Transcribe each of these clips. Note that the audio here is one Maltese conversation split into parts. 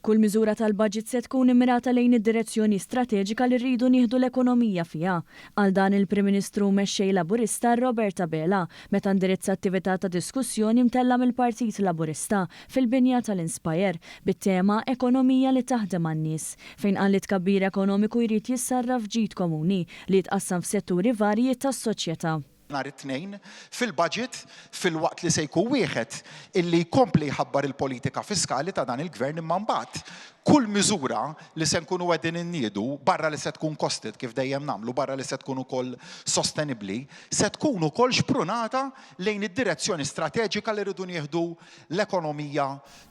Kull miżura tal-budget se tkun immirata lejn id-direzzjoni strateġika li rridu nieħdu l-ekonomija fiha. Qal dan il-Prim Ministru u Mexxej Laburista Robert Abela meta indirizza attività ta' diskussjoni mtella' mill-Partit Laburista fil-binja tal-Inspire bit-tema Ekonomija li taħdem għan-nies, fejn qal li tkabbir ekonomiku jrid jissarraf f'ġid komuni li jitqassam f'setturi varji tas-soċjetà. Nhar it-Tnejn fil-budget, filwaqt li se jkun wieħed illi jkompli jħabbar il-politika fiskali ta' dan il-Gvern, imma mbagħad kull miżura li se nkunu qegħdin inniedu, barra li se tkun costed kif dejjem nagħmlu, barra li se tkun ukoll sostenibbli, se tkun ukoll xprunata lejn id-direzzjoni strateġika li rridu nieħdu l-ekonomija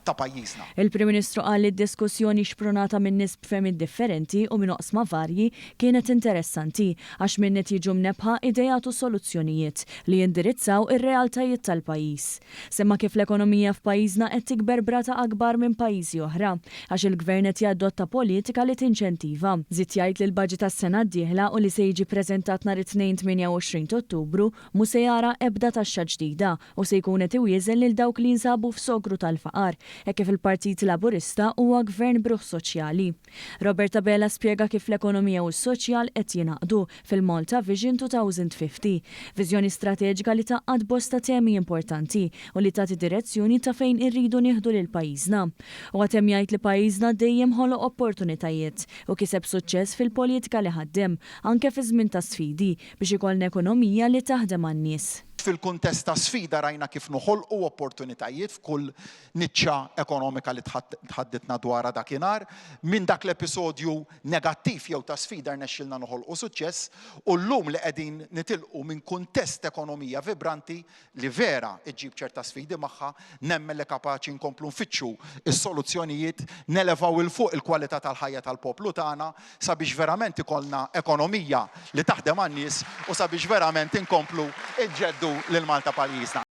ta' pajjiżna. Il-Prim Ministru qal li d-diskussjoni xprunata minn nies b'fehmiet differenti u minn oqsma varji kienet interessanti għax minn qed jiġu mnebbħa ideat u soluzzjonijiet li jindirizzaw ir-realtajiet tal-pajjiż. Semma kif l-ekonomija f'pajjiżna qed tikber b'rata akbar minn pajjiżi oħra għax il-Gvern qed jadotta politika li tinċentiva. Żied jgħid li l-budget għas-sena d-dieħla u li se jiġi ppreżentat nhar it-Tnejn 28 t'Ottubru mhu se jara ebda taxxa ġdida u se jkun qed iwieżen lil dawk li jinsabu f'sogru tal-faqar, hekk kif il-Partit Laburista huwa Gvern b'ruħ soċjali. Robert Abela spjega kif l-ekonomija u s-soċjal qed jingħaqdu fil-Malta Vision 2050, viżjoni strateġika li tgħaqqad bosta temi importanti u li tagħti direzzjoni ta' fejn irridu nieħdu lil pajjiżna. Huwa temm jgħid li pajjiżna dejjem ħoloq opportunitajiet u kiseb suċċess fil-politika li ħaddem, anke fi żmien ta' sfidi, biex ikollna ekonomija li taħdem għan-nies. Fil-kuntest ta' sfida rajna kif noħolqu opportunitajiet f'kull niċċa ekonomika li tħadditna dwarha dakinhar. Minn dak l-episodju negattiv jew ta' sfida rnexxielna noħolqu suċċess u llum li qegħdin nitilqu minn kuntest ekonomija vibranti li vera ġġib ċerta sfidi magħha, nemmen li kapaċi nkomplu nfittxu s-soluzzjonijiet, nelevaw 'il fuq il-kwalità tal-ħajja tal-poplu tagħna sabiex verament ikollna ekonomija li taħdem għan-nies u sabiex verament inkomplu nġeddu lil Malta pajjiżna.